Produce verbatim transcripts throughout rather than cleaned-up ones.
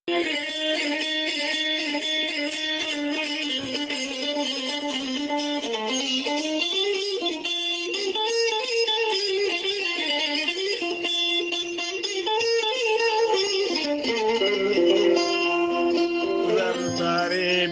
Weltaare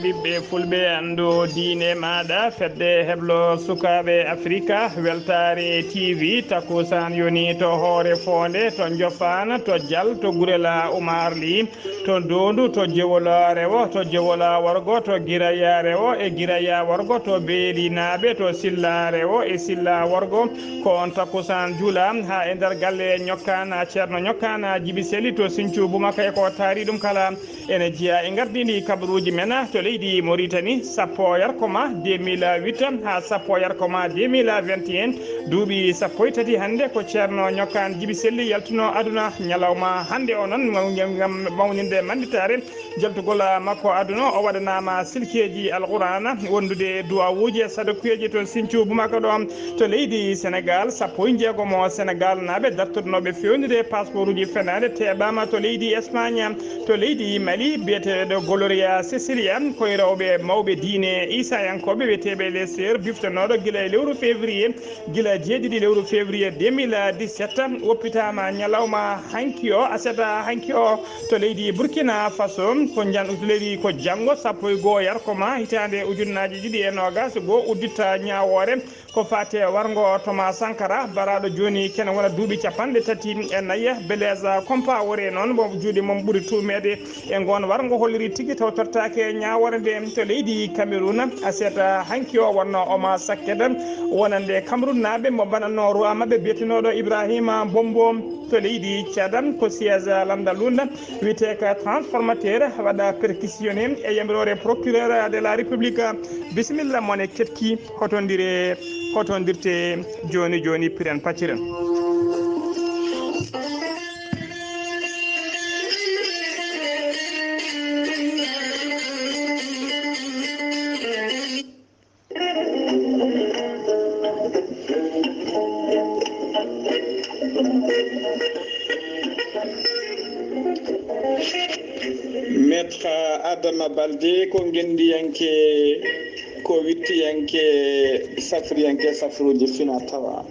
ɓiɓɓe fulɓe, anndu diine maaɗa, fedde heblo sukaaɓe Afrika, Weltaare T V, takkusaan yoni to Hoore Foonde, to Njofaan, to Jal, to Gurela Umaar Li, to Doondu, to Jewol Rewo, to Jewol Worgo, to Giraya Rewo e Giraya Worgo, to Beelinaaɓe, to Silla Rewo e Silla Worgo. Ko on takkusaan juula haa e nder galle Ñokkaan, Ceerno Ñokkaan Jibi Seli to Sinthiou Boumakaya, ko taari ɗum kala. Ene jeyaa e ngardiindi kabaruuji men to leydi Mauritanie, sappo yarkoma deux mille huit haa sappo yarkoma deux mille vingt et un, duuɓi sappo e tati hannde ko Ceerno Ñokkaan Jibi Seli yaltuno aduna. Ñalawma hannde o noon, ngam mawninde mannditaare jaltugol makko aduna, o waɗanaama silkeeji Alqur'aana, wondude duwawuuji e sadakuyeeji toon Sinthiou Boumakaya ɗo to leydi Senegaal. Sappo e jeegomo Senegaal naaɓe dartotnooɓe feewnude pasporuuji fenaande teeɓaama to leydi Espagne. To leydi Mali, biyeteeɗo Gloria Cecilia, ko e rewɓe mawɓe diine Iisayankooɓe wiyeteeɓe les Sœurs, biftonooɗo gila e lewru février, gila jeeɗiɗi lewru février deux mille dix-sept, woppitaama ñalawma hanki o, aset hanki o, to leydi Burkina Faso. Ko jan-, to leydi ko janngo, sappo e goo yarkoma, hitaande ujunnaaji ɗiɗi e noogas e goo, udditta ñaawoore. Ko faati e warngo Thomas Sankara, baraaɗo jooni kene wona duuɓi capanɗe tati e nayi. Blaise Compaoré noon, mo juuɗe mum ɓuri tuumeede e ngoon warngo, holliri tigi taw tottaake ñaawoore nde to leydi Cameroun. Aset hanki o wonno Oma Sakkeda wonande Cameroun naaɓe mo banatno roi maɓɓe biyetenooɗo Ibrahima Bombo to leydi Tchad. Ko siège Lamdalunda wiyetee ka transformateur waɗa perquisitionné e yamiroore procureur de la République. Bisimilla mon e keɗki. Hotondire, hotondirte jooni jooni, piren pacciren. Maître Adama Balde ko ngenndiyanke, ko wittiyanke, safriyanke safruuji fina tawa.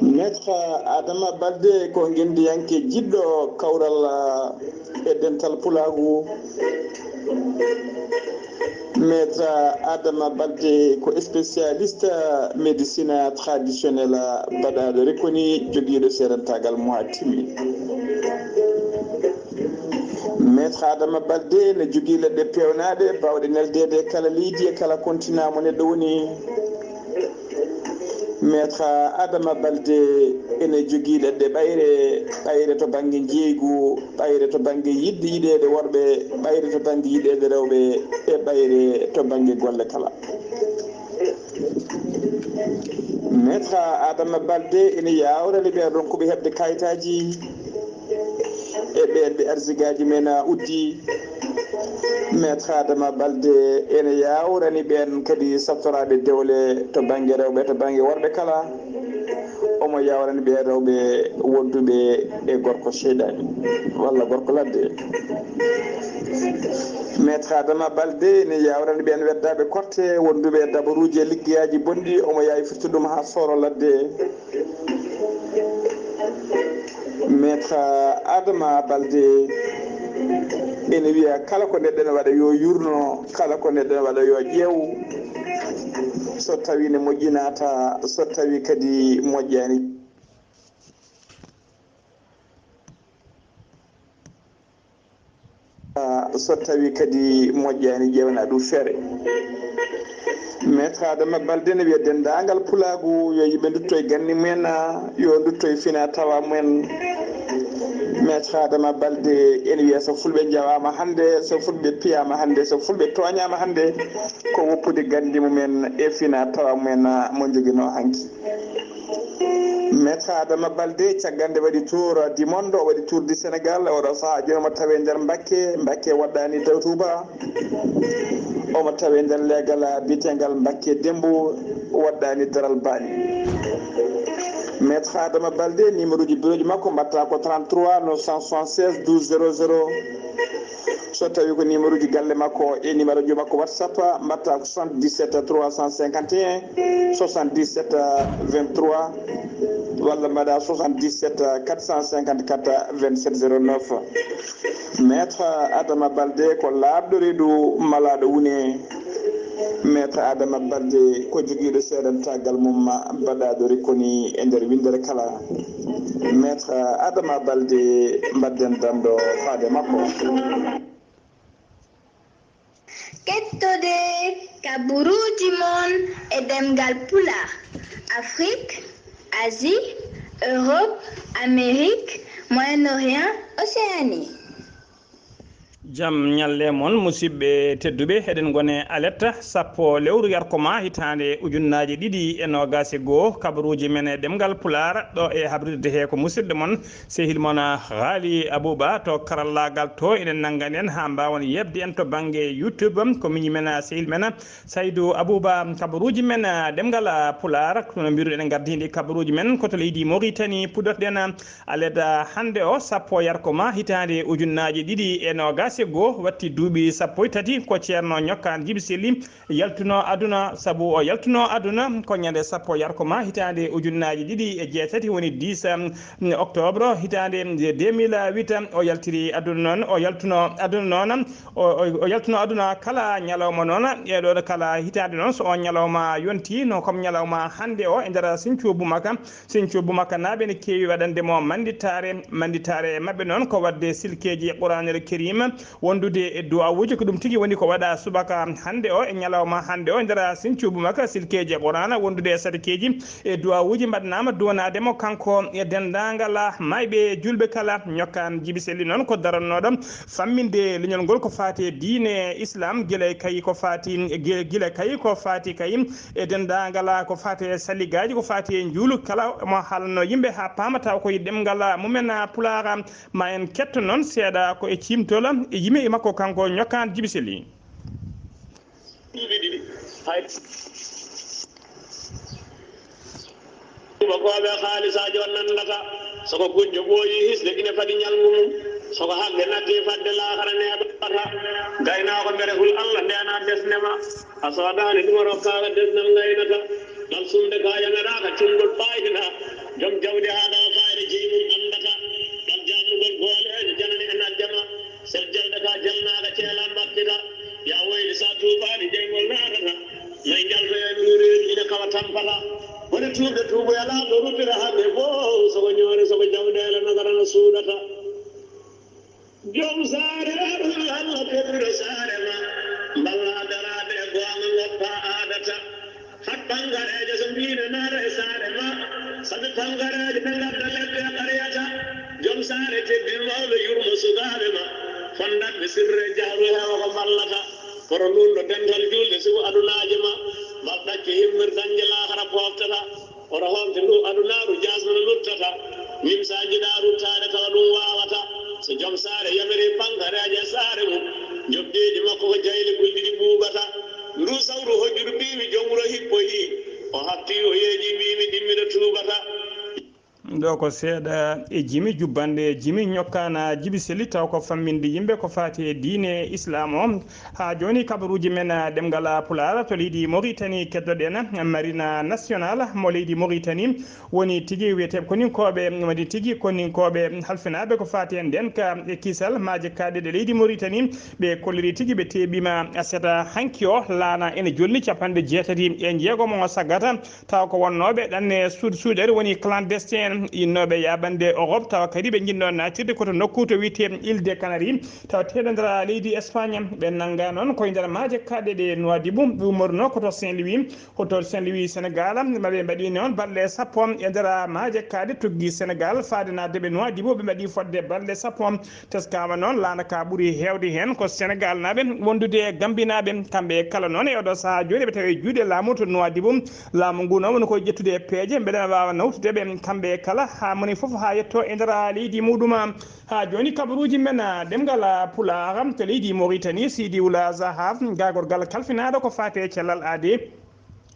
Maître Adama Balde ko ngenndiyanke jiɗɗo kawral e dental pulaagu. Maître Adama Balde ko spécialiste médecine traditionnelle baɗaaɗo reconnu, jogiiɗo seedantaagal mo haa timmi. Maître Adama Balde ne jogii leɗɗe peewnaaɗe baawɗe neldeede e kala leydi e kala continent mo neɗɗo woni. Maître Adama Balde ene jogii leɗɗe ɓayre, ɓayre to bannge njeeygu, ɓayre to bannge yiɗde yiɗeede worɓe, ɓayre to bannge yiɗeede rewɓe e ɓayre to bannge golle kala. Maître Adama Balde ene yaawrani ɓe ronkuɓe heɓde kayitaaji e ɓeen ɓe arsigaaji men uddi. Maître Adama Balde ene yaawrani ɓeen kadi saftoraaɓe dewle to bannge rewɓe, to bannge worɓe kala. Omo yaawrani ɓeen rewɓe wonduɓe e gorko seyɗaani walla gorko ladde. Maître Adama Balde ene yaawrani ɓeen weddaaɓe korte wonduɓe e dabaruuji e liggeyaaji bonɗi. Omo yaawi firtude ɗum haa sooro ladde. Maître Adama Balde ene wiya kala ko neɗɗo ene waɗa yo yurno, kala ko neɗɗo ene waɗa yo ƴeew, so tawi ne moƴƴinaata, so tawi kadi moƴƴaani. So tawi kadi moƴƴaani, ƴeewna ɗum feere. Maître Adama Balde ne wiya denndaangal pulaagu yo yimɓe ndutto e ganni mumen, yo ndutto e fina tawa mumen. Maître Adama Balde ene wiya so fulɓe njawaama hannde, so fulɓe piyaama hannde, so fulɓe tooñaama hannde, ko woppude ganndi mumen e fina tawa mumen mo njoginoo hanki. Maître Adama Balde, caggal nde waɗi tour du monde, o waɗi tour du Sénégal, oɗo sahaa jooni omo tawee nder Mbakke, Mbakke waɗɗaani Dawtuuba, omo tawee nder leegal biyeteengal Mbakke Dembo, waɗɗaani Daral Baali. Maître Adama Balde, numéro ji bureau ji makko mbatta ko trente-trois neuf cent soixante-seize douze zéro zéro. So tawi ko numéro ji galle makko e numéro ji makko WhatsApp, mbatta ko soixante-dix-sept trois cent cinquante et un soixante-dix-sept vingt-trois, walla mbaɗa soixante-dix-sept quatre cent cinquante-quatre vingt-sept zéro neuf. Maître Adama Balde ko laaɓɗo reedu malaaɗo wune. Maître Adama Balde ko jogiiɗo seedantaagal mum baɗaaɗo rikkoni e nder winndere kala. Maître Adama Balde, mbadden danndo faade makko. Kettode kaburuuji mon e ɗemngal Pulaar, Afrik, Asie, Europe, Amérique, Moyen-Orient, Océanie. Jam ñalle mon, musidɓe tedduɓe. Eɗen ngone aletta sappo lewru yarkoma hitaande ujunnaaje ɗiɗi e noogaas e goo. Kabaruuji men e ɗemngal Pulaar, ɗo e habrirde he ko musidɗo mon, sehil mon Haali Abuba to karallaagal to. Eɗen nanngani en haa mbaawan yeɓde en to bannge YouTube. Ko miñi men, sehil men Saydu Abuba. Kabaruuji men ɗemngal Pulaar, kono mbiruɗen en ngardiiɗi kabaruuji men ko to leydi Moritani puɗɗotoɗen. Aleda hannde o, sappo yarkoma hitaande ujunnaaje ɗiɗi e noogaas e goo, watti duuɓi sappo e tati ko Ceerno Ñokkaan Jibi Selli yaltuno aduna. Sabu o yaltuno aduna ko ñande sappo yarkoma hitaande ujunnaaje ɗiɗi e jeetati, woni dix octobre hitaande deux mille huit. O yaltiri aduna noon, o yaltuno aduna noon, o, o, o yaltuno aduna kala ñalawma noon. E ɗo kala hitaande noon, so on ñalawma yonti, no comme ñalawma hannde o, e nder Sinthiou Boumaka, Sinthiou Boumakanaɓe ne keewi waɗande mo mannditaare. Mannditaare maɓɓe noon ko waɗde silkeeji Quraanel Keriima, wondude e du'awuuji. Ko ɗum tigi woni ko waɗa subaka hannde o, e ñalawma hannde o, e nder Sinthiou Boumaka, silkeeji Quraana wondude e sadakeeji e du'awuuji mbaɗnaama duwanaade mo kanko e denndaangal maayɓe juulɓe kala. Ñokkaan Jibi Selli noon ko darannooɗo famminde leñol ngol ko faati e diine Islam, gila e kayi ko faati, gi-, gila e kayi ko faati kayi e denndaangal ko faati e salligaaji, ko faati e njuulu kala mo haalno yimɓe haa paama taw koye ɗemngal mumen Pulaar. Ma en ketto noon seeɗa ko e ciimtol e yimi e makko kanko Ñokkaan Jibi Selli. Ɗiɗi ɗiɗi. Hay. Tubakooɓe haalisaajo on nanndata, so ko gunjo ɓooyi hisde ine fadi ñalngu mum, so ko hakke natti fadde laakara neeɓata. Gaynaako mbere hul Allah ndeena desnema, a soodaani ɗum a rokkaaka desnal ngaynata. Ngal sumde kaa yamiraaka cumgol faaydina, jom jawdi haadaama faayre jeyi mum anndata. Ngal jaannugol gooleejo janani en aljama, sel jalde kaa jalnaaka ceela mbattita. Yaa woyli so a tuubaani jeyngol naatata, nayi njaltoya e ndu reedu ina kawa tampata. Woni tuubde tuuboya laamɗo ruttira hannde fof, so ko ñoore so ko jawɗeele nogara no suuɗata. Joom saare arul Allah peppuɗo saare ma, mballa daraade e goonga ngoppa aadata. Hat pangareeje so mbiino naata e saare ma, sabi pangareeje ɓe ngadda lepte ɓaryata. Joom saare teddin mawɓe yurmo sukaaɓe ma, fonndatɓe sirre jahru heewa ko mballata. Koto luulɗo dental juulde sibu adunaaje ma, mbal ɗacce himmir dañde laakara pooftata. Oto hoofte ndu adunaaru jaasmana luttata, nimsa jiɗa ruttaade tawa ɗum waawata. So joom saare yamiri pankareeje saare mum, njoɓdeeji makko ko jayli gulɗiɗi ɓuuɓata. Ndu sawru hojjudu ɓiimi joom wuro hippoyi, o hafti o yeeƴi ɓiimi ɗimmiɗo tuubata. Ɗo ko seeɗa e jimi jubbanɗe jimi ñokkaana jibi seli taw ko famminde yimɓe ko faati e diine Islaam o. Haa jooni kabaruuji men ɗemngal Pulaar to leydi Moritani keddoɗen Marina National mo leydi Moritani woni tigi wiyeteeɓe koninkooɓe woni tigi koninkooɓe halfinaaɓe ko faati e ndeenka e kisal maaje kaaɗe ɗe leydi Moritani ɓe kolliri tigi ɓe teeɓiima seeɗa hanki o laana ene jolni capanɗe jeetati e jeegom o saggata tawa ko wonnooɓe ɗanne suud suuɗere woni clandestin en innooɓe yaaɓande Europe tawa kadi ɓe njinnoo naatirde koto nokku to wiyetee Île des Canaries tawa teeɗo nder leydi Espagne ɓe nannga noon koye nder maaje kaaɗe ɗe Nouadhibou ɓe ummornoo ko to Saint Louis hoto Saint Louis Sénégal maɓe mbaɗi noon balɗe sappo e nder maaje kaaɗe tuggi Sénégal faade naatde ɓe Nouadhibou ɓe mbaɗi fodde balɗe sappo. Teskaama noon laana ka ɓuri heewde heen ko Senegaalnaaɓe wondude e Gambinaaɓe. Kamɓe kala noon e oɗo sahaa jooni ɓe tawi juuɗe laamu to Nuwaadibu. Laamu ngu noon woni koye ƴettude e peeje mbele na waawa nawtude ɓe kamɓe kala haa moni fof haa yetto e nder leydi muɗum. Haa jooni kabaruuji men ɗemngal Pulaar to leydi Moritani Sidi Wula Zahaf gaagorgal kalfinaaɗo ko faati e cellal aadi.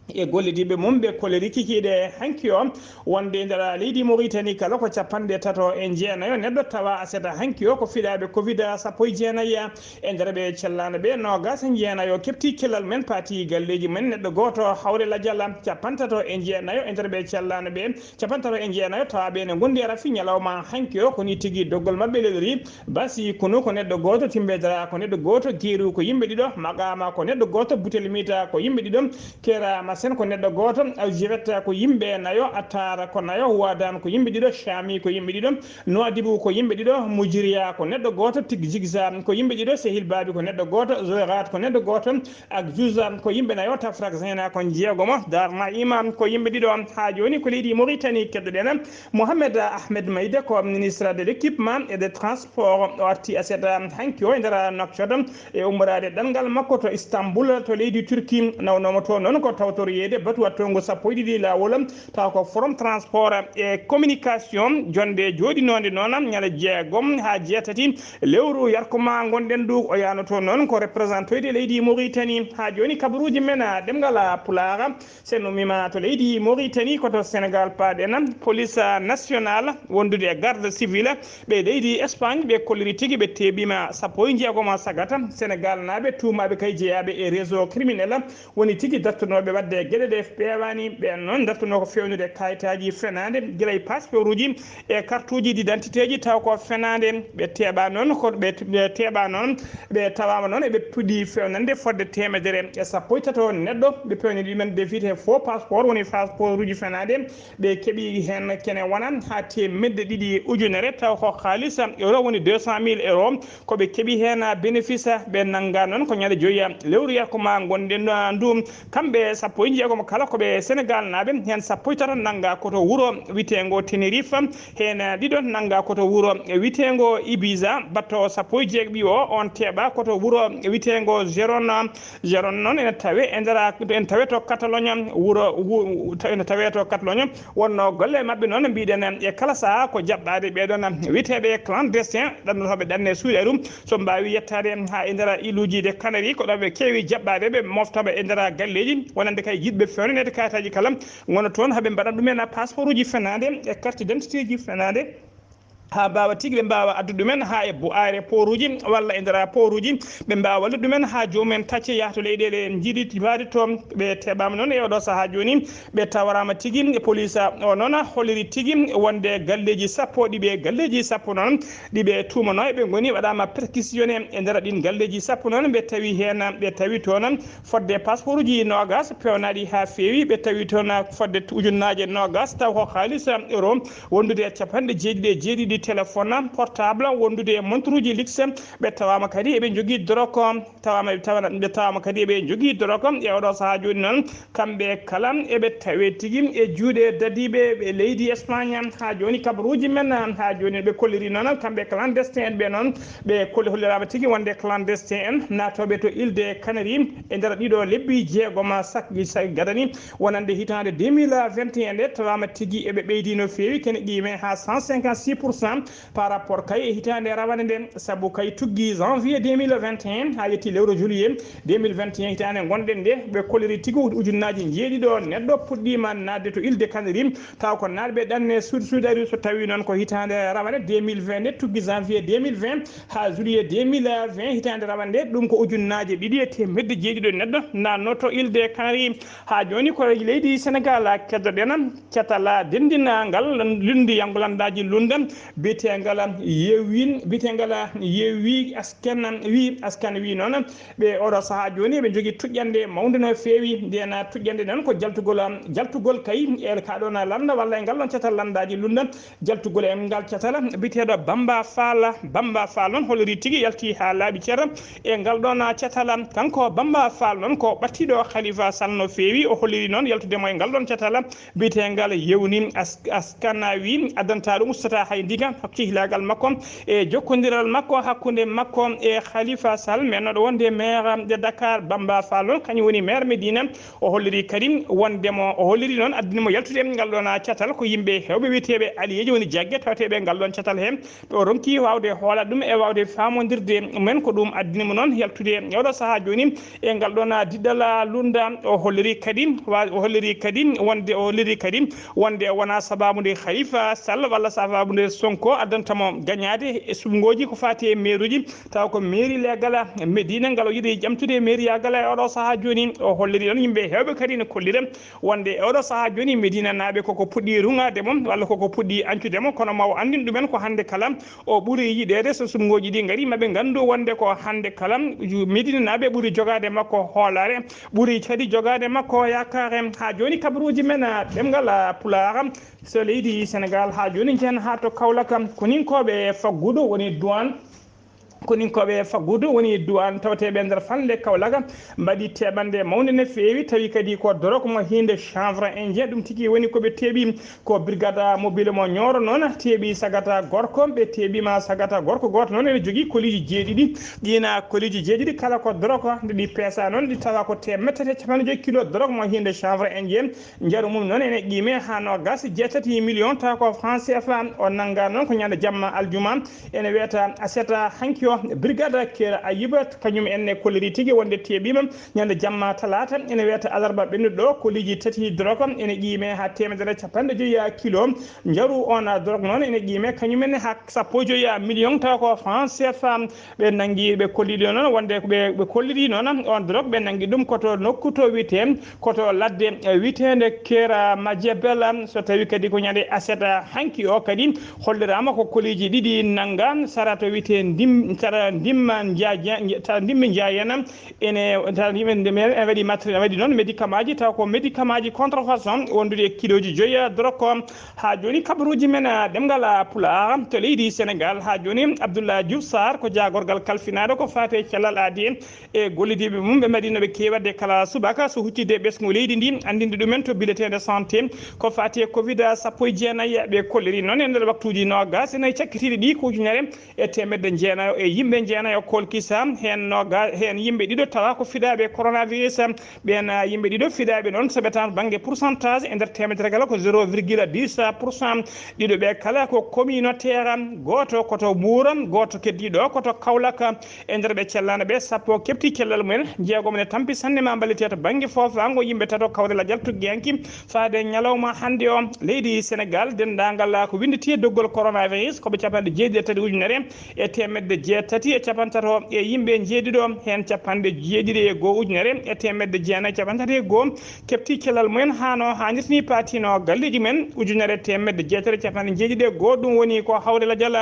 e gollidiiɓe mum ɓe kolliri kikiiɗe hanki o, wonde nder leydi Mauritanie kala ko capanɗe tato e jeenayo neɗɗo tawa aset hanki o ko fiɗaaɓe covid sappo e jeenayi. E nder ɓe cellaano ɓe noogas e jeenayo keɓti kelal men, paati galleeji men neɗɗo gooto, hawre lajal capantato e jeenayo e nder ɓe cellaano ɓe capantato e jeenayo tawa ɓe ne ngondi e rafi ñalawma hanki o. Ko ni tigi doggol maɓɓe lelori. Basi kunu ko neɗɗo gooto, timbedara ko neɗɗo gooto, geeru ko yimɓe ɗiɗo, maqama ko neɗɗo gooto, butel mita ko yimɓe ɗiɗo, kera masen ko neɗɗo gooto, aljivetta ko yimɓe nayo, attara ko nayo, wadan ko yimɓe ɗiɗo, shami ko yimɓe ɗiɗo, noadibu ko yimɓe ɗiɗo, mujiriya ko neɗɗo gooto, tig jigza ko yimɓe ɗiɗo, sehil babi ko neɗɗo gooto, zoerat ko neɗɗo gooto, ak juza ko yimɓe nayo, tafrak zena ko jeegomo, dar naima ko yimɓe ɗiɗo. Ha joni ko leydi Mauritanie keddoɗen. Mohamed Ahmed Maïda ko ministre de l'équipement et des transports, o arti aset hanki o e nder Nouakchott e ummoraade ɗanngal makko to Istanbul to leydi Turki. Nawnooma to noon ko tawtoriyeede batu wattongo sappo e ɗiɗi laawol, tawa ko forum transport e communication, jonde jooɗinoonde noon ñande jeegom haa jeetati lewru yarkuma ngonɗen ndu. O yaano to noon ko représentoyde leydi Mauritanie. Haa jooni kabaruuji men ɗemngal Pulaar. Sen ummima to leydi Mauritanie, ko to Sénégal paaɗen. Police nationale wondude e garde civile ɓe leydi Espagne, ɓe kolliri tigi ɓe teeɓima sappo e jeegom sagata. Sénégal naaɓe tuumaaɓe kay jeyaaɓe e réseau criminel woni tigi dartunooɓe waɗde geɗe ɗe peewaani. Ɓeen noon dartunoo ko feewnude kayitaaji fenaande, gila e passeport uji e kartuuji d'identité ji, taw ko fenaande. Ɓe teeɓa noon, ko ɓe, ɓe teeɓa noon, ɓe tawaama noon eɓe puɗɗi fewnande fodde teemedere e sappo e tato neɗɗo. Ɓe pewnani ɗumen défit e faux passeport, woni passeport uji fenaande. Ɓe keɓi heen kene wona haa teemedde ɗiɗi ujunere, taw ko haalisa euro, woni deux cent mille euro. Ko ɓe keɓi heen bénéfice, ɓe nannga noon ko ñande joyi lewru yarkuma ngonɗen ndu. Kamɓe sappo e jeegom kala ko ɓe Sénégal naaɓe, heen sappo e tato nannga ko to wuro witeengo Tenerife, heen ɗiɗo nannga ko to wuro witeengo Ibiza. Batto sappo e jeegoɓi o, on teeɓa ko to wuro witeengo Gerona. Gerona noon ene tawe e nder, ene tawe to Catalogne, wuro, wu-, ene tawe to Catalogne. Wonno golle maɓɓe noon mbiɗen e kala saha ko jaɓɓade ɓeɗon witeɓe clandestin, ɗannotooɓe ɗanne suuɗe ɗum. So mbaawi yettaade haa e nder iluuji de Canary, ko ɗo ɓe keewi jaɓɓaaɓe, ɓe moftooɓe e nder galleeji, wonande kay jiɗɓe fewnanede kayitaaji kala, ngona toon haa ɓe mbaɗa ɗumen passeport uji fenaande e carte d'identité ji fenaande, haa mbaawa tigi ɓe mbaawa addude ɗumen haa e bo aéroport uji walla e nder port uji, ɓe mbaawa wallude ɗumen haa joomum en tacce yaha to leyɗeele jiiɗi mbaadi toon. Ɓe teɓaama noon e oɗo sahaa jooni, ɓe tawaraama tigi e police o noon holliri tigi wonde galleeji sappo ɗi ɓe galleeji sappo noon ɗi ɓe tuumanoo eɓe ngoni waɗaama perquisitionné e nder ɗin galleeji sappo noon ɓe tawi heen, ɓe tawi toon fodde passeport uji noogas peewnaaɗi haa feewi, ɓe tawi toon fodde ujunnaaje noogas taw ko haalis euro, wondude e capanɗe jeeɗiɗi e jeeɗiɗi téléphone portable, wondude e montre uji luxe, ɓe tawaama kadi eɓe njogii drogue, tawaama, tawana-, ɓe tawaama kadi eɓe njogii drogue. E oɗo sahaa jooni noon, kamɓe kala eɓe tawe tigi e juuɗe dadiiɓe ɓe leydi Espagne. Haa jooni kabaruuji men, haa jooni ɓe kolliri noon, kamɓe clandestin en ɓe noon, ɓe kolli-, holliraama tigi wonde clandestin en naatooɓe to Île de Canaries e nder ɗiɗo lebbi jeegom sak-, sak-, gadani, wonande hitaande deux mille vingt et un nde, tawaama tigi eɓe ɓeydi no feewi, kene qiime haa cent cinquante-six pour cent par rapport kay e hitaande rawane nde, sabu kay tuggi janvier deux mille vingt et un haa yetti lewru juillet deux mille vingt et un hitaande ngonɗen nde, ɓe kolliri tigi ujunnaaji njeeɗiɗo neɗɗo puɗɗiima naatde to Île de Canaries, taw ko naatɓe ɗanne suud-, suudari, so tawi noon ko hitaande rawane deux mille vingt nde, tuggi janvier deux mille vingt haa juillet deux mille vingt hitaande rawane nde, ɗum ko ujunnaaje ɗiɗi e teemedde jeeɗiɗo neɗɗo naatno to Île de Canaries. Haa jooni ko leydi Sénégal keddoɗen, catal denndinangal lunndiyango lanndaaji lunnde, biyeteengal Yewwi, biyeteengal Yewwi Askan Wi, Askan Wi noon, ɓe oɗo sahaa jooni ɓe njogii tuƴƴannde mawnde no feewi. Ndeen tuƴƴannde noon ko jaltugol, jaltugol kay e kaa ɗoon lannda walla e ngal ɗoon catal lanndaaji lunnde, jaltugol e ngal catal. Biyeteeɗo Bamba Fall, Bamba Fall noon holliri tigi yalti haa laaɓi cer e ngal ɗoon catal. Kanko Bamba Fall noon ko ɓattiiɗo Khalifa Sall no feewi, o holliri noon yaltude mo e ngal ɗoon catal. Biyeteengal Yewwi As-, Askan Wi addanta ɗum ustata hay ndiga. Kihlaagal makko e jokkondiral makko hakkunde makko e Khalifa Sall, men noɗo wonde maire de Dakar. Bamba Fall noon, kañum woni maire Medina. O holliri kadi wondemo, o holliri noon addinimo yaltude ngal ɗon catal ko yimɓe heewɓe wiyeteeɓe aliyeeji woni jagge tawateeɓe ngal ɗon catal heen. O ronki waawde hoolaade ɗum e waawde faamondirde men. Ko ɗum addini mo noon yaltude e oɗo sahaa jooni e ngal ɗon diɗɗal lunda. O holliri kadi, wa-, o holliri kadi wonde, o holliri kadi wonde wonaa sabaabu nde Khalifa Sall walla sabaabu nde Sonko addanta mo gañaade e suɓngooji ko faati e meeruuji, tawa ko meeri leegal Medina ngal o yiɗi ƴamtude meeriyaagal e oɗo sahaa jooni. O holliri ɗon yimɓe heewɓe kadi ne kollira wonde e oɗo sahaa jooni Medina naaɓe koko puɗɗi ruŋaade mo walla koko puɗɗi ancude mo, kono mawo anndin ɗumen ko hannde kala o ɓuri yiɗeede so suɓngooji ɗi ngari maɓe nganndu wonde ko hannde kala Medina naaɓe ɓuri jogaade makko hoolaare, ɓuri kadi jogaade makko yaakaare. Haa jooni kabaruuji men, ah, ɗemngal, ah, Pulaar, so leydi Senegaal haa jooni njehen haa to Kaolack, koninkooɓe faggudu woni duwaan, koninkooɓe faggudu woni duwaan tawateeɓe nder fanle Kaolack mbaɗi teɓande mawnde no feewi, tawi kadi ko dorog mo hiinde chanvre indien, ɗum tigi woni ko ɓe teeɓi. Ko brigade mobile mo Nioro noon teeɓi sagata gorko, ɓe teeɓima sagata gorko gooto noon ene jogii koliiji jeeɗiɗi. Ɗiina koliiji jeeɗiɗi kala ko dorog, nde ɗi peesa noon ɗi tawa ko teemedde tati e capanɗe joyi kilo dorog mo hiinde chanvre indien. Njaru mum noon ene qiime haa noogaas e jeetati million tawa ko franc C F A. O nannga noon ko ñande jamma aljuma, ene wiyata aseta hanki o. Brigade Kera Ayiba kañum en ne kolliri tigi wonde teeɓima ñande jamma talaata, ene wiyata alarba ɓennuɗo ɗo koliiji tati dorog ene qiime haa teemedere capanɗe joyi kilo. Njaru on dorog noon ene qiime kañum en haa sappo e joyi million tawa ko franc C F A. Ɓe nanngi, ɓe kolliri noon wonde ko ɓe, ɓe kolliri noon on dorog ɓe nanngi ɗum koto nokku to wiyetee, koto ladde, eh, wiyeteende Kera Majebel. So tawi kadi ko ñande aseta hanki o kadi holliraama ko koliiji ɗiɗi nannga, sara to wiyetee ndim-, sara ndimma njaaja-, sara ndimmi njaayena, ene, sara ndimmi, ene waɗi matri-, ene waɗi noon médicament ji, taw ko médicament ji contrefaçon wondude e kiloji joyi dorog ko. Haa jooni kabaruuji men, ah, ɗemngal, ah, Pulaar to leydi Senegaal. Haa jooni Abdoulaye Diouf Sarr ko jaagorgal kalfinaaɗo ko faati e cellal aadi e gollidiiɓe mum ɓe mbaɗi no ɓe keewi waɗde kala subaka so huccitde e ɓesngu leydi ndi, anndinde ɗumen to bileteende santé ko faati e covid sappo e jeenayi. Ɓe kolliri noon e nder waktuuji noogaas e nayi cakkitiiɗi ɗi ko ujunere e teemedde jeenayo e yimɓe jeenayo kolkisa, heen nooga-, heen yimɓe ɗiɗo tawa ko fiɗaaɓe coronavirus. Ɓeen, ah, yimɓe ɗiɗo fiɗaaɓe noon, so ɓe tan bannge pourcentage e nder teemedere kala ko zéro virgule dix pour cent. Ɗiɗo ɓe kala ko communautaire, gooto ko to Mbuur, gooto keddiiɗo ko to Kaolack. E nder ɓe cellaano ɓe, sappo keɓti cellal mumen, jeegom ne tampi sanne ma mballite to bannge foofaango yimɓe tato kawre lajal tuggiyanki. Faade ñalawma hannde o, leydi Senegaal, denndaangal ko winnditi e doggol coronavirus, ko ɓe capanɗe jeeɗiɗi e tati ujunere e teemedde jeetati e capanɗe tato e yimɓe jeeɗiɗo, heen capanɗe jeeɗiɗi e goo ujunere e teemedde jeenayi e capanɗe tati e goo keɓti cellal mumen haa no haanirta ni, paatino galleeji mumen ujunere e teemedde jeetati e capanɗe jeeɗiɗi e goo. Ɗum woni ko hawre lajal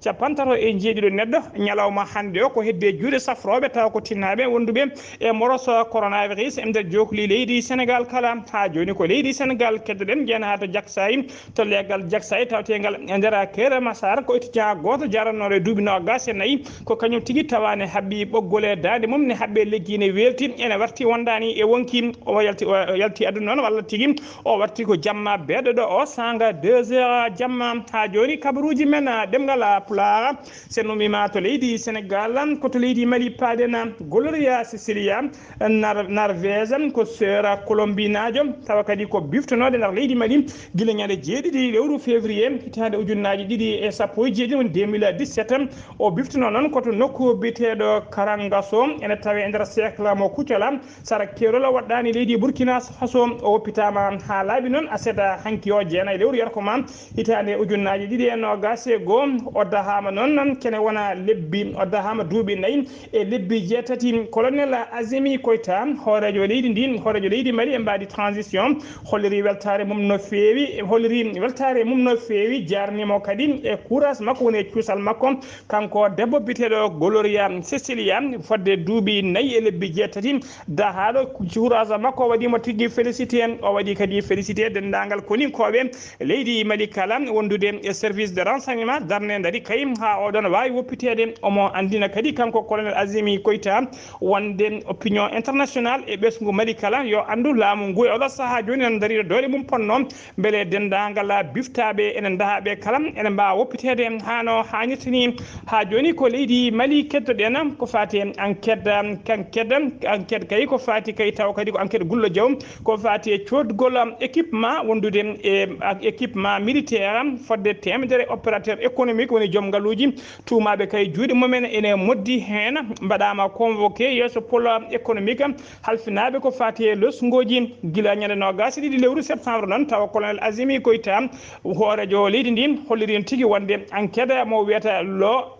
capanɗe tato e jeeɗiɗo neɗɗo. Ñalawma hannde o ko hedde juuɗe safrooɓe tawa ko tinnaaɓe wonduɓe e mboros coronavirus e nder jookli leydi Senegaal kala. Haa jooni ko leydi Senegaal keddoɗen, njeyen haa to Jaksaay, to leegal Jaksaay tawteengal e nder Kër Massar. Ko étudiant gooto jarannooɗo e duuɓi noogaas e nayi, ko kañum tigi tawa ne haɓɓi ɓoggol e daande mum, ne haɓɓe leggi, ne weelti, ene warti wondaani e wonki. O yalti, o yalti aduna noon walla tigi o warti ko jamma beeɗo ɗo o saanga deux heures jamma. Haa jooni kabaruuji men, ah, ɗemngal, ah, Pulaar. Sen ummima to leydi Senegaal, ko to leydi Mali paaɗen. Gloria Cecilia Nar-, Narvez ko sœur colombinaajo, tawa kadi ko biftonooɗo nder leydi Mali gila ñande jeeɗiɗi lewru février hitaande ujunnaaji ɗiɗi e sappo e jeeɗiɗi, woni deux mille dix-sept. O biftonoo noon ko to nokku biyeteeɗo Karangaso, ene tawee e nder cercle mo Kucala, sara keerol waɗɗaani leydi Burkina Faso. O woppitaama haa laaɓi noon aset hanki o, jeenayi lewru yarko ma hitaande ujunnaaji ɗiɗi e noogaas e goo. O dahaama noon kene wona lebbi, o dahaama duuɓi nayi e lebbi jeetati. Colonel Azimi Koita, hooreejo leydi ndi, hooreejo leydi Mali e mbaadi transition, holliri weltaare mum no feewi, holliri weltaare mum no feewi, jaarnimo kadi e courage makko woni e cuusal makko, kanko debbo Biteɗo Gloria Cecilia, fodde duuɓi nayi e lebbi jeetati dahaaɗo, courage makko waɗi mo tigi félicité. O waɗi kadi félicité denndaangal koninkooɓe leydi Mali kala wondude e service de renseignement, darnde dari kay haa oɗon waawi woppiteede. Omo anndina kadi kanko colonel Azimi Koita wonde opinion international e ɓesngu Mali kala yo anndu laamu ngu e oɗo sahaa jooni nan dariiɗo doole mum ponno mbele denndaangal biftaaɓe ene ndahaa ɓe kala ene mbaawa woppiteede haa no haanirta ni. Haa jooni ko leydi Mali keddoɗen ko faati e enquête, enquête, enquête kay ko faati kay taw kadi ko enquête gullo jaw ko faati e coodgol équipement wondude e équipement militaire fodde teemedere opérateur économique woni joom ngaluuji tuumaaɓe kay juuɗe mumen ene moddi heen mbaɗaama convoqué yeeso pôle économique halfinaaɓe ko faati e losngooji gila ñande noogaas e ɗiɗi lewru septembre noon tawa colonel Azimi Koita hooreejo leydi ndin holliri en tigi wonde enquête mo wiyata lo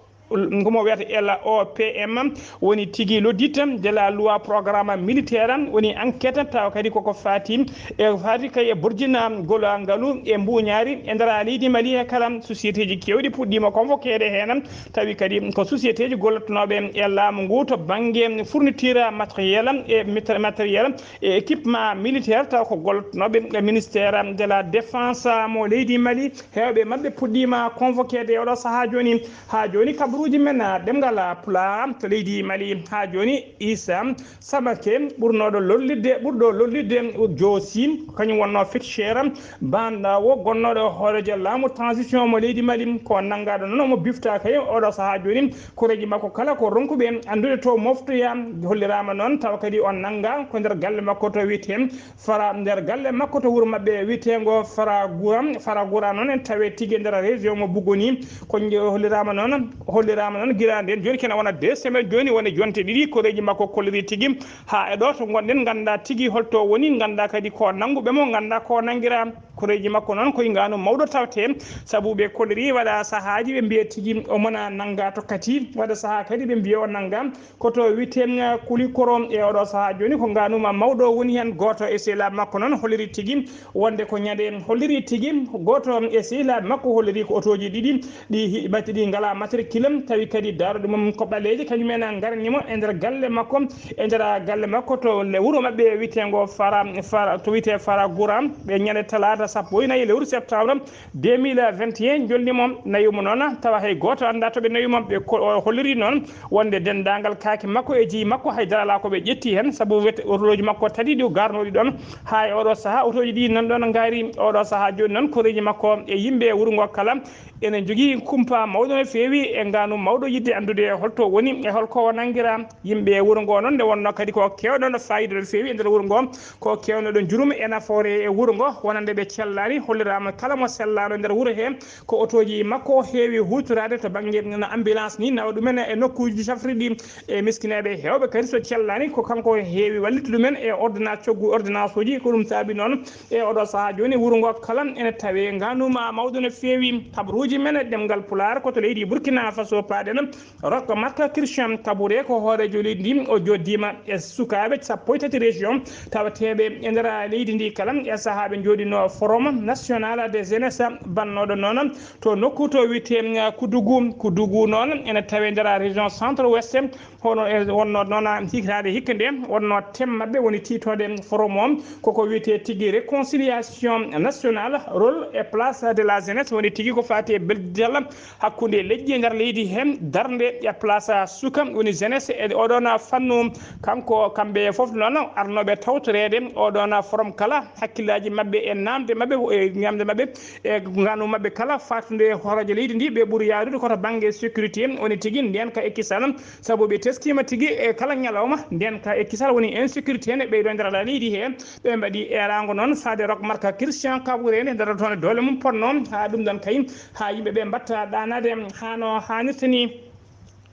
komo wiyata L O P M woni tigi l'audit de la loi programme militaire woni enquête tawa kadi koko faati e faati kay e burjinagol ngalu e mbuñaari e nder leydi Mali he kala société ji kewɗi puɗɗiima convoqueede heen tawi kadi ko société ji gollotnooɓe e laamu ngu to bannge fourniture matériel e matériel e équipement militaire taw ko gollotnooɓe e ministère de la défense mo leydi Mali heewɓe maɓɓe puɗɗiima convoqueede e oɗo sahaa jooni. Haa jooni kabaruuji men ɗemngal pulaar to leydi Mali haa jooni Issa Samake ɓurnooɗo lollidde ɓurɗo lollidde joosi kañum wonnoo fitchera bandawo gonnooɗo hooreejo laamu transition mo leydi Mali ko nanngaaɗo noon omo bifta kay oɗo sahaa jooni koreeji makko kala ko ronkuɓe anndude to moftoya holliraama noon tawa kadi o nannga ko nder galle makko to wiyetee fara nder galle makko to wuro maɓɓe wiyeteengo fara gura fara gura noon en tawe tigi e nder région mo bugoni ko holliraama noon holliraama noon gila nden jooni kene wona deux semaine jooni woni jonte ɗiɗi koreeji makko kolliri tigi haa e ɗo to ngonɗen ngannda tigi holto woni ngannda kadi ko nannguɓe mo ngannda ko nanngira koreeji makko noon koye nganu mawɗo tawte sabu ɓe kolliri waɗa sahaaji ɓe mbiya tigi o mona nannga to kati waɗa sahaa kadi ɓe mbiya o nannga koto witen kulikoro e oɗo sahaa jooni ko nganuma mawɗo woni heen gooto e sehlaaɓe makko noon holliri tigi wonde ko ñande holliri tigi gooto e sehlaaɓe makko holliri ko otooji ɗiɗi ɗi hi- matti ɗi ngala matricule tawi kadi daaroɗe mum ko ɓaleeje kañum en ngarnimo e nder galle makko e nder galle makko to le wuro maɓɓe wiyeteengo fara fara to wiyetee fara gura ɓe ñande talaata sappo e nayi lewru septembre deux mille vingt et un jolni mo nawi mo noon tawa hay gooto annda to ɓe nawi mo ɓe ko- o holliri noon wonde denndaangal kaake makko e jeyi makko hay dara alaa ko ɓe ƴetti heen sabu wiyete otolooji makko tati ɗi o garnooɗi ɗoon haa e oɗo sahaa otooji ɗi nan ɗoon ngaari oɗo sahaa jooni noon koreeji makko e yimɓe e wuro ngo kala ene njogii kumpa mawɗo no feewi e nganu mawɗo yiɗde anndude holto woni e holko o nanngira yimɓe e wuro ngo noon nde wonnoo kadi ko keewɗo no faayiida no feewi e nder wuro ngo ko keewnoɗo njurum e nafoore e wuro ngo wonande ɓe cellaani holliraama kala mo sellaano nder wuro he ko otooji makko heewi huutoraade to bannge no ambulance ni nawa ɗumen e nokkuuji cafriɗi e miskineeɓe heewɓe kadi so cellaani ko kanko heewi wallude ɗumen e ordonnance coggu ordonnance uji ko ɗum saabi noon e oɗo sahaa jooni wuro ngo kala ene tawe nganuma mawɗo no feewi habaruuji men ɗemngal pulaar ko to leydi burkina faso paaɗen Rock Marc Christian Kabouré ko hooreejo leydi ndi o joddiima e sukaaɓe sappo e tati région tawateeɓe e nder leydi ndi kala e sahaa ɓe njooɗino forum national de jeunesse bannooɗo noon to nokku to wiyetee Koudougou Koudougou noon ene tawe nder région centre ouest hono e wonno noon hitaande hikka nde wonno thème maɓɓe woni tiitoɗe forum o koko wiyetee tigi réconciliation nationale rôle et place de la jeunesse woni tigi ko faati e beldital hakkunde leƴƴi e nder leydi heen darnde e place suka woni jeunesse e oɗon fannu kanko kamɓe fof noon arnooɓe tawtoreede oɗon forum kala hakkillaaji maɓɓe e naamde maɓɓe e ñamde maɓɓe e nganu maɓɓe kala fatunde hooreejo leydi ndi ɓe ɓuri yaadude koto bannge sécurité woni tigi ndeen ka e kisal sabu ɓe teskiima tigi e kala ñalawma ndeen ka e kisal woni insécurité ne ɓeydo nder leydi he ɓe mbaɗi eeraango noon faade rok marka christian kaɓureede nder toon e doole mum potno haa ɗum ɗon kay haa yimɓe ɓe mbatta ɗaanaade haa no haanirta ni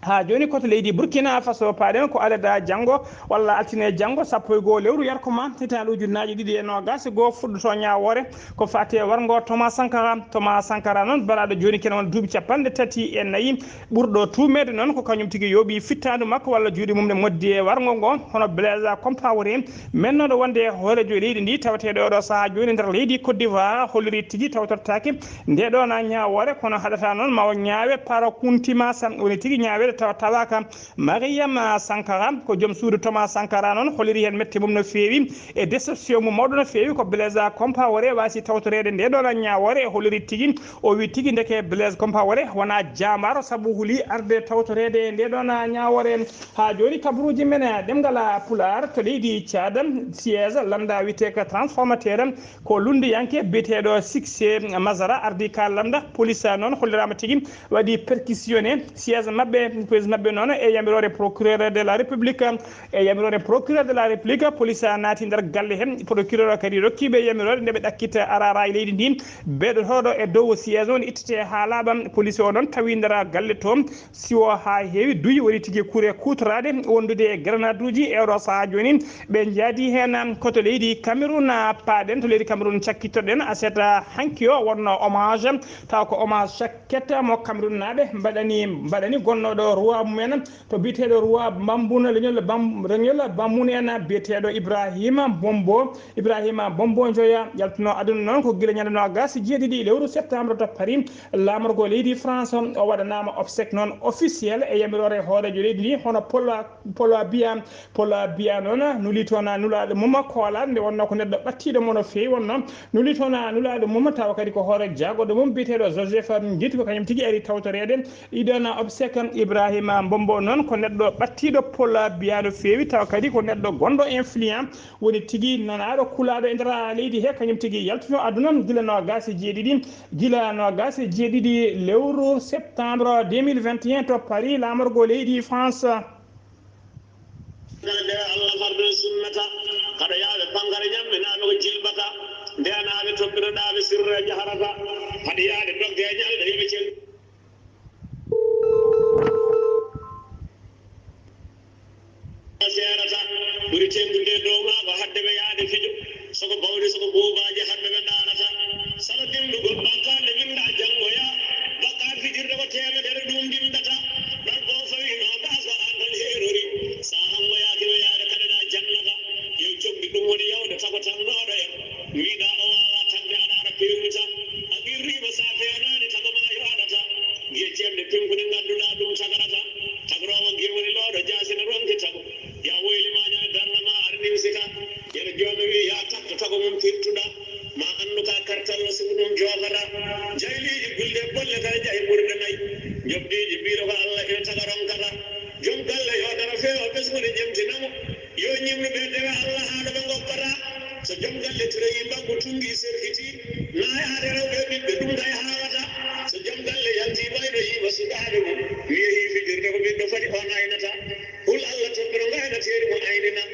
haa jooni koto leydi burkina faso paaɗen ko alada janngo walla altine janngo sappo e goo lewru yarkoma hitaande ujunnaaji ɗiɗi e noogas e goo fuɗɗoto ñaawoore ko faati e warngo thomas sankara thomas sankara noon balaaɗo jooni kene won duuɓi capanɗe tati e nayi ɓurɗo tuumeede noon ko kañum tigi yooɓi fittaandu makko walla juuɗe mum ne moddi e warngo ngo hono blaise compaoré mennooɗo wonde hooreejo leydi ndi tawateeɗo oɗo sahaa jooni nder leydi côte d'ivoire holliri tigi tawtortaake nde ɗo na ñaawoore kono haɗata noon ma o ñaawe para kuntimasa woni tigi ñaawe tawa tawaaka. Mariam Sankara ko joom suudu Thomas Sankara noon holiri heen mette mum no feewi e déception mum mawɗo no feewi. Ko Blaise Compaoré waasi tawtoreede nde ɗoon ñaawoore, holiri tigi, o wi tigi ndeke Blaise Compaoré wonaa jaambaaro sabu huli arde tawtoreede nde ɗoon ñaawoore. Haa jooni kabaruuji men ɗemngal Pulaar to leydi Tchad, siège lannda wiyetee ko transformateur, ko lunndiyanke biyeteeɗo Succès Mazara ardii ka lannda. Police noon holliraama tigi waɗi perquisitionné siège maɓɓe, police maɓɓe noon e yamiroore procureur de la République. E yamiroore procureur de la République, police naati nder galle he. Procureur o kadi rokki ɓe yamiroore nde ɓe ɗakkita arara e leydi ndi. Beeɗotooɗo e dow siège o ne ittete haa laaɓa. Police o noon tawi nder galle to, siwo haa heewi, duyi, waɗi tigi kure kuutoraade wondude e grenade uji. E oɗo sahaa jooni ɓe njaadi heen ko to leydi Cameroun paaɗen, to leydi Cameroun cakkittoɗen aset hanki o wonno hommage, taw ko hommage chaque ketta mo Cameroun naaɓe mbaɗani, mbaɗani gonnooɗo roi mumen to biyeteeɗo roi Bambuna, leñol Bam-, leñol Bambuna en biyeteeɗo Ibrahima Bombo. Ibrahima Bombo Njoya yaltuno aduna noon ko gila ñande noogas e jeeɗiɗi lewru septembre to Paris, laamorgo leydi France. O waɗanaama obsèque noon officiel e yamiroore hooreejo leydi ndi, hono Paul, Paul Biya. Paul Biya noon nuli toon nulaaɗo mum koolaade, nde wonnoo ko neɗɗo ɓattiiɗo mo no feewi wonnoo. Nuli toon nulaaɗo mum, tawa kadi ko hoore jaagorɗo mum biyeteeɗo Joseph Ndit, ko kañum tigi ari tawtoreede ɗiɗon obsèque Ibrahima Bombo. Noon ko neɗɗo ɓattiiɗo Paul Biya no feewi, tawa kadi ko neɗɗo gonɗo influent, woni tigi nanaaɗo kulaaɗo e nder leydi he, kañum tigi yaltuno aduna gila noogas e jeeɗiɗi, gila noogas e jeeɗiɗi lewru septembre deux mille vingt et un to Paris, laamorgo leydi France. Nde Allah marɗo sunnata, haɗa yaaɓe pankare ñamminaaɓe ko jilbata, ndenaaɓe toppitoɗaaɓe sirra jaharata, haɗa yaade dogge e ñalɗe yoɓe cel. Seerata, ɓuri teddunde dow maako hadde ɓe yaade fijo. Soko bawɗi, soko buubaaji, hamɓe ɓe ndaarata. Sala dimɗugol bakkaat nde winnda janngoya. Bakkaat fijirde ko teemedere ɗum dimdata. Ɗon ɗo fawi noogaas ko aan tan heerori. Sa hanngoyaaki no yaade kaɗeɗa jannata. Yew coɓdi ɗum woni yawde tago tannooɗo en. Wiɗa o waawa tagde aɗa ara peewnita. A qirriima sa feenaani tago ma yooɗata. Giye ceemɗe pinkuni ngannduɗaa ɗum tagarata. Tagoroowo giye woni looɗo jaasi no ronki tago. Ya woyli ma ñande darna ma ar nimsita. Yero joome wi ya takto tago mum pirtuɗa. Ma anndu ka kartalla sibu ɗum joogata. Jayliiji gulde bolle kala jahi ɓurde nayi. Jobdiiji mbiɗo ko Allah ina taga ronkata. Joom galle yo dara feewa ɓesngude jemtinamo. Yo ñimnu ɓe dewe Allah haɗa ɓe ngoppata. So joom galle tiroyi mbaggu tungi serkiti. Nayaade rewɓe ɓiɓɓe ɗum kay haawata. So joom galle yalti ɓayɗo yiima sukaaɓe mum. Mi yehi fijirde ko ɓiɗɗo foti on aynata. Hul Allah toppiro ngaynateeri mo aynina.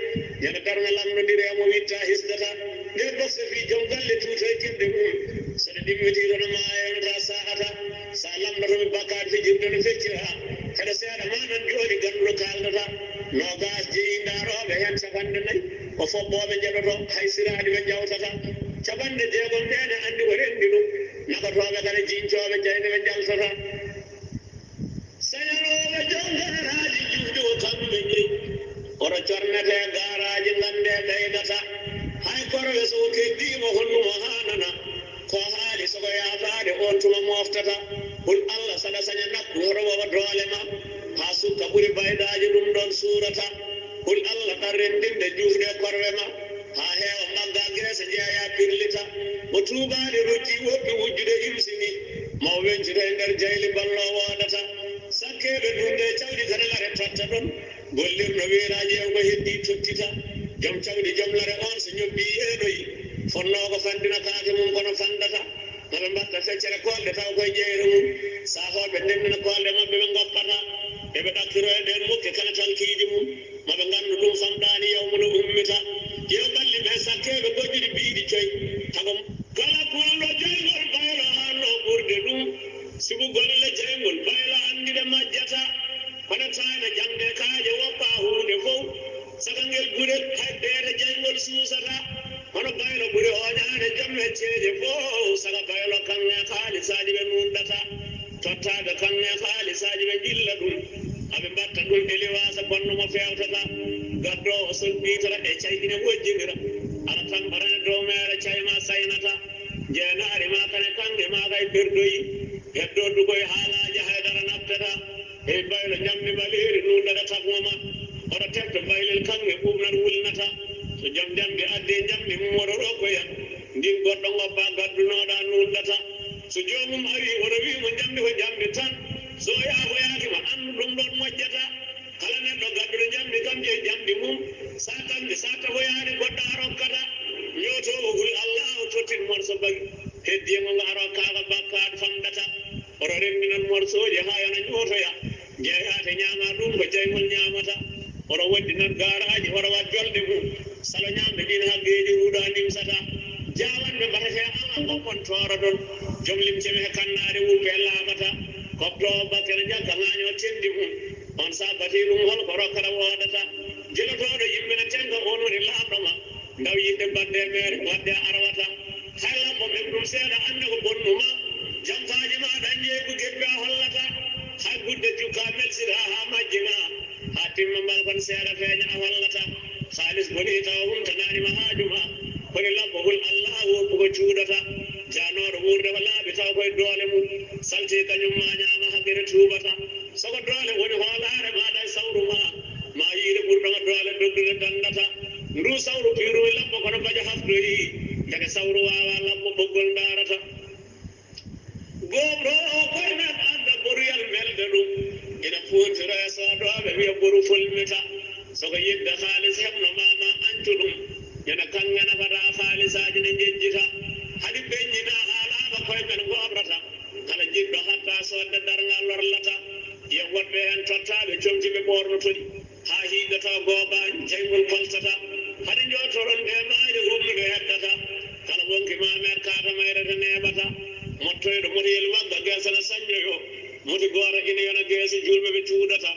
Yana darna lamndondire mo witta hisnata. Nde bokse fii joom galle tuutoy kinɗe mum. Saɗa ɗimmiti kono ma yonata sa'ata. Sa lamndoto mi bakkaat fijirde no feccira. Kada seeɗa ma nan jooni ganduɗo kaaldata. Noogaas jeyi ndarooɓe heen capanɗe nayi. Ko foɓɓooɓe njaɗoto hay siraaɗi ɓe njawtata. Capanɗe jeegom ɗe ne anndi ko renndi ɗum. Nagatooɓe kada jincooɓe jayde ɓe njaltata. Sañanooɓe jom gaaraaji juutde ko kamɓe jeyi. Oto cornete gaaraaji ngannde ɓeydata. Hay korwe so o keddiima honnumo haanana. Ko haali soko yaafaade on tuma moftata. Hul Allah saɗa saña naggu hoto wawa doole ma. Haa sukka ɓuri baydaaji ɗum ɗon suurata. Hul Allah ɗan renndinde juufde korwe ma. Haa heewa mbagga geese jeeya pirlita. Mo tuubaali rokki woɗɗi wujjude imsini. Ma o wencito e nder jayli mballo woodata. Sakkeeɓe ɗum nde cawɗi kala lare totta ɗon. Gollirno weelaaji e ko heddi tottita. Jom cawɗi jom lare on so ñobbi yeenoyi. Fonnoo ko fanndina kaake mum kono fanndata. Maɓe mbatta feccere koolɗe taw koye ƴeyre mum. Sahooɓe ndendina koolɗe maɓɓe ɓe ngoppata. Eɓe ɗakkiro e nder mukke kala talkiiji mum. Maɓe nganndu ɗum famɗaani yawmu no ummita. Yew ɓalli ɓe sakkeeɓe gojjuɗi biiɗi coy. Tago kala pullo jayngol baylo hanno ɓurde ɗum. Sibu golle jayngol baylo anndi ɗe majjata. Kono taayna jaŋde kaaƴe woppa huunde fof. Saka ngel gure hay beere jayngol suusata. Hono baylo ɓuri ooñaade jom hecceeje fof. Saka baylo kaŋŋe haalisaaji ɓe nuunɗata. Tottaaɓe kaŋŋe haalisaaji ɓe njilla ɗum. Aɓe mbatta ɗum e liwaasa bonno mo feewtata. Gaddoowo sol ɓiitata e cayɗine wojjinira. Ara tan mbarane dow meere cayma saynata. Jeenaari ma kane kaŋŋe ma kay perdoyi. Heddo dugoy haalaaji haydara naftata. Hey baylo, njamndi ɓaleeri nuundata takmo ma. Oɗo tefta baylel kaŋŋe ɓuuɓnat wulnata. So jom njamndi addii njamndi mum, oɗo rokkoya ndin goɗɗo ngoppa gaddunooɗa nuundata. So joomum arii, oɗo wi'i mo njamndi ko njamndi tan. So o yaafoyaaki ma, anndu ɗum ɗon moƴƴata. Kala neɗɗo gadduɗo njamndi kam jeyi njamndi mum, sa tambi, sa tagoyaani goɗɗo a rokkata. Ñootoowo hul Allaahu tottin morso bagi, heddii mo ngo a rokkaaka bakkaat famdata. Oɗo remminan morsooji haa yana ñootoya, jeeyaate ñaama ɗum ko jaygol ñaamata. Oɗo woddinan gaaraaji, oɗo wa jolɗe mum, salo ñaamde ɗin haggeeji ruuɗa nimsata. Jaawanɓe mbahetee Allah ngoppon tooroɗon, jom limce ɓe he kannaare wuppe laaɓata. Koɓtoowo bakkere jakka ŋaañoo tenndi mum, on sa batii ɗum hol ko rokkata woodata. Jelotooɗo yimmina tenka on woni laamɗo ma, ndaw yiɗde baɗde e meere waɗde a arwata. Hay labbo ɓen ɗum seeɗa annde ko bonnuma, jamfaaji ma ɗan jeeygu gebbi a hollata. Hay gudde jukka melsira haa majjina, haa timma mbal kon seeɗa feeña a hollata. Haalis bonii tawa humtanaani ma haaju ma, koni labbo hul Allaahu woppu ko cuuɗata. Jaanooɗo wuurde ko laaɓi tawa koye doole mum, saltii kañum ma ñaama hakkere tuubata. Soko doole woni hoolaare ma ɗay sawru ma, ma yiide ɓurɗo ma doole doggude dandata. Ndu sawru piirumi labbo kono bajo hafdoyi, ndeke sawru waawa labbo ɓoggol ndaarata. Goobroowo koye men adda boruyal melde ɗum, ina fuuntira e soodooɓe wiya boru fulmita. Soko yiɗde haalis heɓno ma, ma ancu ɗum, ñande kaŋŋe nafata haalisaaji ne njejjita. Hadi ɓeññina haalaama koye men goobrata. Kala jiɗɗo hatta soodde darngal lorlata. Yo woɗɓe heen tottaaɓe comci ɓe ɓoornotori, haa hiiɗata gooba jayngol koltata. Hade njootoron ɗe maayde humnude heddata. Kala wonki ma meer kaata mayrata neeɓata. Mottoyɗo motoyel magga geesa na saññoyo. Moti goora ina yona geesa juulɓe ɓe cuuɗata.